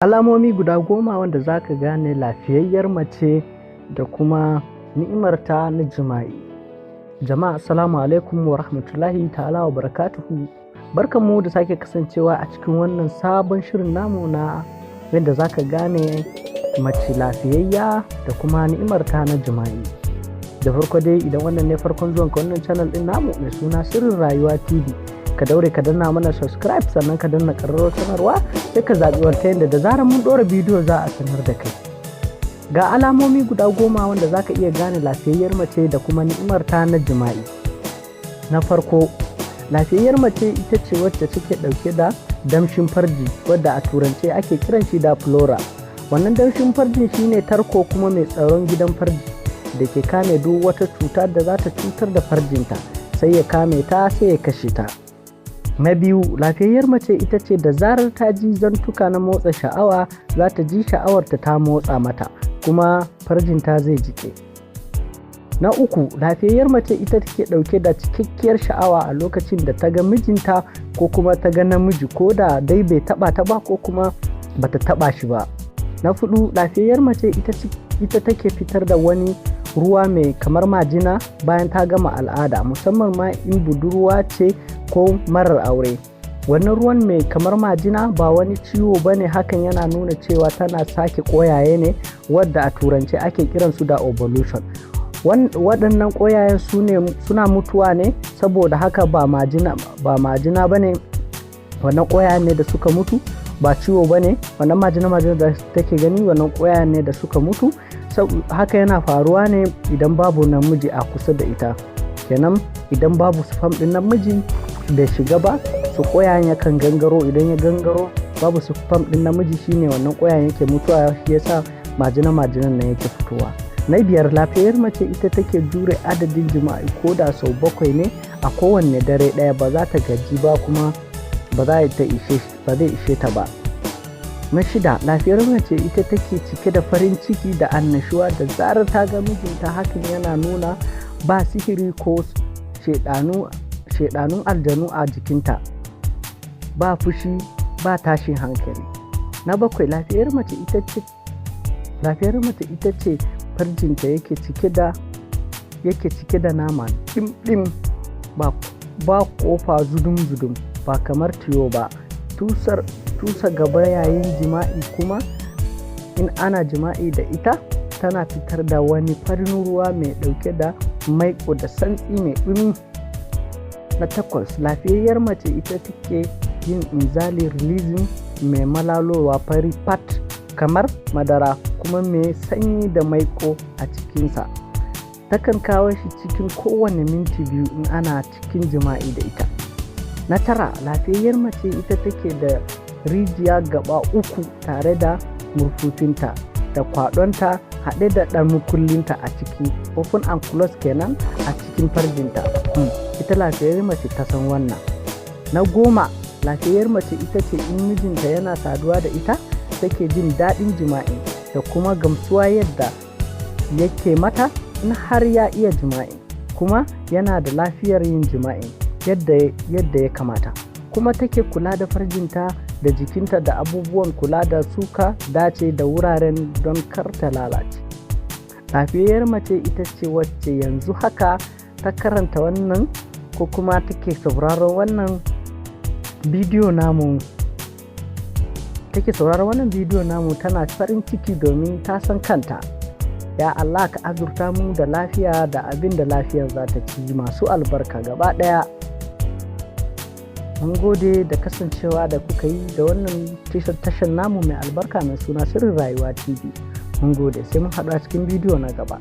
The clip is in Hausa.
Alamomi guda 10 wanda za ka gane lafiyayyar mace da kuma ni'imarta na jima'i. Jama'a, assalamu alaikum wa rahmatullahi ta'ala wa barakatuhu. Barkanmu da sake kasancewa a cikin wannan sabon shirin namu na yadda za ka gane mace lafiyayya da kuma ni'imarta na jima'i. Da farko dai, idan wannan ne farkon zuwanka wannan channel din namu mai suna Sirrin Rayuwa TV, ka daure ka danna mana subscribe, sannan ka danna ƙararrawar sanarwa, sai ka zaɓi wata yadda da zarar mun ɗora bidiyo za a sanar da kai. Ga alamomi guda 10 wanda za ka iya gane lafiyayyar mace da kuma ni'imarta na jima'i. Na farko, lafiyayyar mace ita ce wacce take ɗauke da damshin farji, wadda a turance ake kiran shi da flora. Wannan damshin farjin shine tarko kuma mai tsaron gidan farji da ke kame duk wata cuta da za ta cutar da farjinta, sai ya kame ta, sai ya kashe ta. Na biyu, lafiyayyar mace ita ce da zarar ta ji zantuka na motsa sha'awa, za ta ji sha'awarta ta motsa mata, kuma farjinta zai jike. Na uku, lafiyayyar mace ita take ɗauke da cikakkiyar sha'awa a lokacin da ta ga mijinta ko kuma ta ga namiji, ko da dai bai taɓa ta ba ko kuma bata taɓa shi ba. Na fudu, lafiyayyar mace ita take fitar da wani ruwa mai kamar majina bayan ta gama al'ada, musamman ma in budurwa ce ko marar aure. Wannan ruwan mai kamar majina ba wani ciwo ba ne. Hakan yana nuna cewa tana sake ƙwayaye ne, wadda a turance ake kiransu da ovulation. Waɗannan ƙwayayen suna mutuwa ne, saboda haka ba majina ba ne. Wannan ƙwayayen ne da suka mutu, ba ciwo ba ne. Wannan majina majina da take gani, wannan ƙwayayen ne da suka mutu. Haka yana faruwa ne idan babu namiji a kusa da ita kenan. Idan babu sperm ɗin namiji bai shiga ba, su ƙwayayen yakan gangaro. Idan ya gangaro, babu sperm ɗin namiji, shine wannan ƙwayayen yake mutuwa, shi yasa majina majinan nan yake fitowa. Na biyar, lafiyar mace ita take jure adadin jima'i ko da sau 7 ne a kowanne dare ɗaya, ba za ta gaji ba kuma ba za ta ishe ba zai ishe ta ba. Na shida, lafiyar mace ita take cike da farin ciki da annashuwa da zarar ta ga mijinta. Hakan yana nuna ba sihiri ko shaidanun aljanu a jikinta, ba fushi, ba tashin hankali. Na bakwai, lafiyar mace ita ce farjinta yake cike da nama ɗim-ɗim, ba kofa zudum zudum, ba kamar tiyo ba. Tusar tusa gaba yayin jima'i, kuma in ana jima'i da ita, tana fitar da wani farin ruwa mai ɗauke da maiƙo da santsi mai ɗumi. Na takwas, lafiyayyar mace ita take yin inzali, releasing, mai malalowa fari fat kamar madara, kuma mai sanyi da maiƙo a cikinsa. Takan kawo shi cikin kowane minti 2 in ana cikin jima'i da ita. Na tara, lafiyayyar mace ita take da rijiya gaba uku tare da murfufinta da kwadonta haɗe da ɗan mukullinta a ciki, open and close kenan, a cikin farjinta. Ita lafiyayyar mace ta san wannan. Na 10, lafiyayyar mace ita ce in mijinta yana saduwa da ita, take jin daɗin jima'i da kuma gamsuwa yadda yake mata, in har ya iya jima'i kuma yana da lafiyar yin jima'i yadda ya kamata, kuma take kula da farjinta da jikinta da abubuwan kula da suka dace da wuraren don kar ta lalace. Lafiyayyar mace ita ce wacce yanzu haka ta karanta wannan ko kuma take sauraron wannan bidiyo namu, take sauraron wannan bidiyo namu tana farin ciki domin ta san kanta. Ya Allah, ka azurta mu da lafiya da abin da lafiyar za ta ci masu albarka gaba ɗaya. Mun gode da kasancewa da kuka yi da wannan tashar namu mai albarka mai suna Sirrin Rayuwa TV. Mun gode, sai mun haɗu a cikin bidiyo na gaba.